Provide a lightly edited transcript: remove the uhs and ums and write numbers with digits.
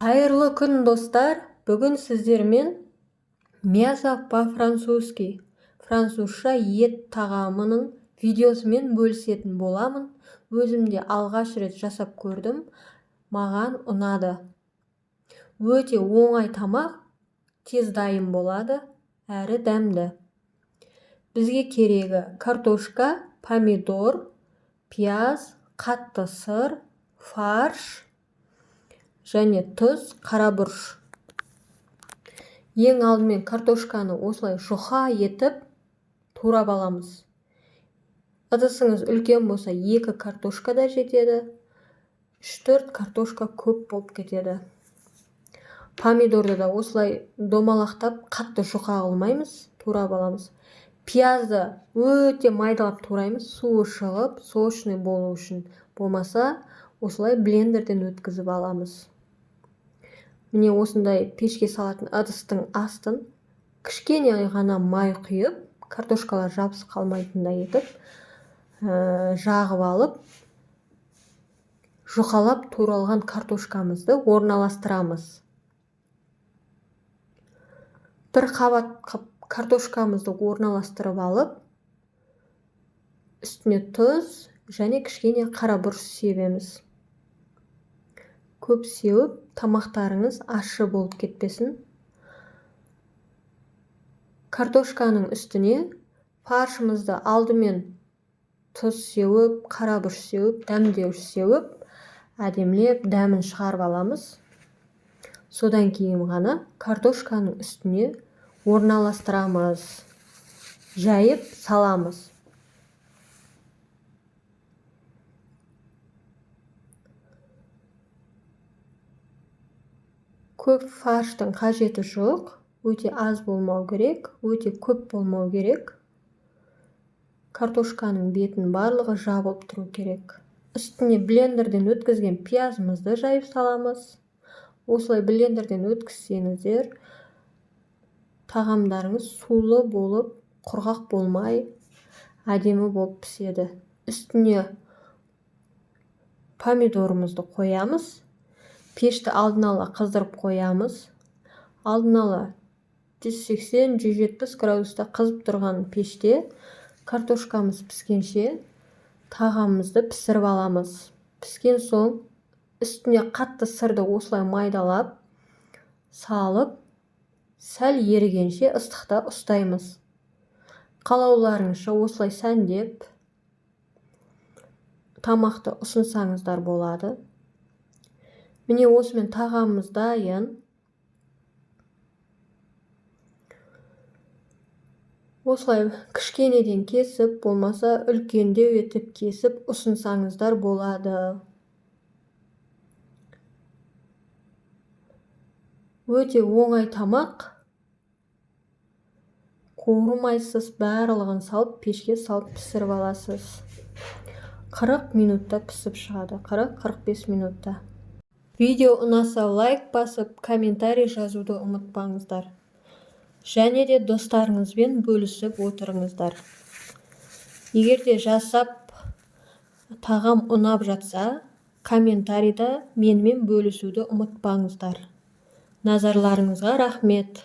Қайырлы күн, достар! Бүгін сіздермен мясо по-французски, французша ет тағамының видеосымен бөлісетін боламын. Өзім де алғаш рет жасап көрдім, маған ұнады. Өте оңай тамақ, тез дайын болады, әрі дәмді. Бізге керегі картошка, помидор, пияз, қатты сыр, фарш және тұз, қара бұрыш. Ең алдымен картошканы осылай жұқа етіп турап аламыз. Ыдысыңыз үлкен болса, 2 картошка да жетеді, 3-4 картошка көп болып кетеді. Помидорды да осылай домалақтап, қатты жұқа қылмаймыз, турап аламыз. Пиязды өте майдалап тураймыз, суы шығып, сочный болу үшін. Болмаса, осылай блендерден өткізіп аламыз. Міне, осындай пешке салатын ыдыстың астын кішкене ғана май құйып, картошкалар жабысып қалмайтындай етіп, жағып алып, жұқалап туралған картошкамызды орналастырамыз. Бір қабат қып картошкамызды орналастырып алып, үстіне тұз және кішкене қара бұрыш себеміз. Көп сеуіп, тамақтарыңыз ащы болып кетпесін. Картошканың үстіне фаршымызды алдымен тұз сеуіп, қара бұрыш сеуіп, дәмдеуіш сеуіп, әдемілеп дәмін шығарып аламыз. Содан кейін ғана картошканың үстіне орналастырамыз, жайып саламыз. Көп фарштың қажеті жоқ, өте аз болмау керек, өте көп болмау керек. Картошканың бетін барлығы жабылып тұру керек. Үстіне блендерден өткізген пиязымызды жайып саламыз. Осылай блендерден өткізсеңіздер, тағамдарыңыз сулы болып, құрғақ болмай, әдемі болып піседі. Үстіне помидорымызды қоямыз. Пешті алдын ала қыздырып қоямыз. Алдын ала 180-170 градуста қызып тұрған пеште картошкамыз піскенше тағамымызды пісіріп аламыз. Піскен соң үстіне қатты сырды осылай майдалап салып, сәл ерігенше ыстықта ұстаймыз. Қалауларыңызша осылай сәндеп тамақты ұсынсаңыздар болады. Міне, осымен тағамымыз дайын. Осылай кішкенеден кесіп, болмаса үлкендеу етіп кесіп ұсынсаңыздар болады. Өте оңай тамақ. Қуырмайсыз, барлығын салып, пешке салып пісіріп аласыз. 40 минутта пісіп шығады, 40-45 минутта. Видео ұнаса, лайк басып, комментарий жазуды ұмытпаңыздар. Және де достарыңызбен бөлісіп отырыңыздар. Егер де жасап тағам ұнап жатса, комментарийда менімен бөлісуді ұмытпаңыздар. Назарларыңызға рахмет.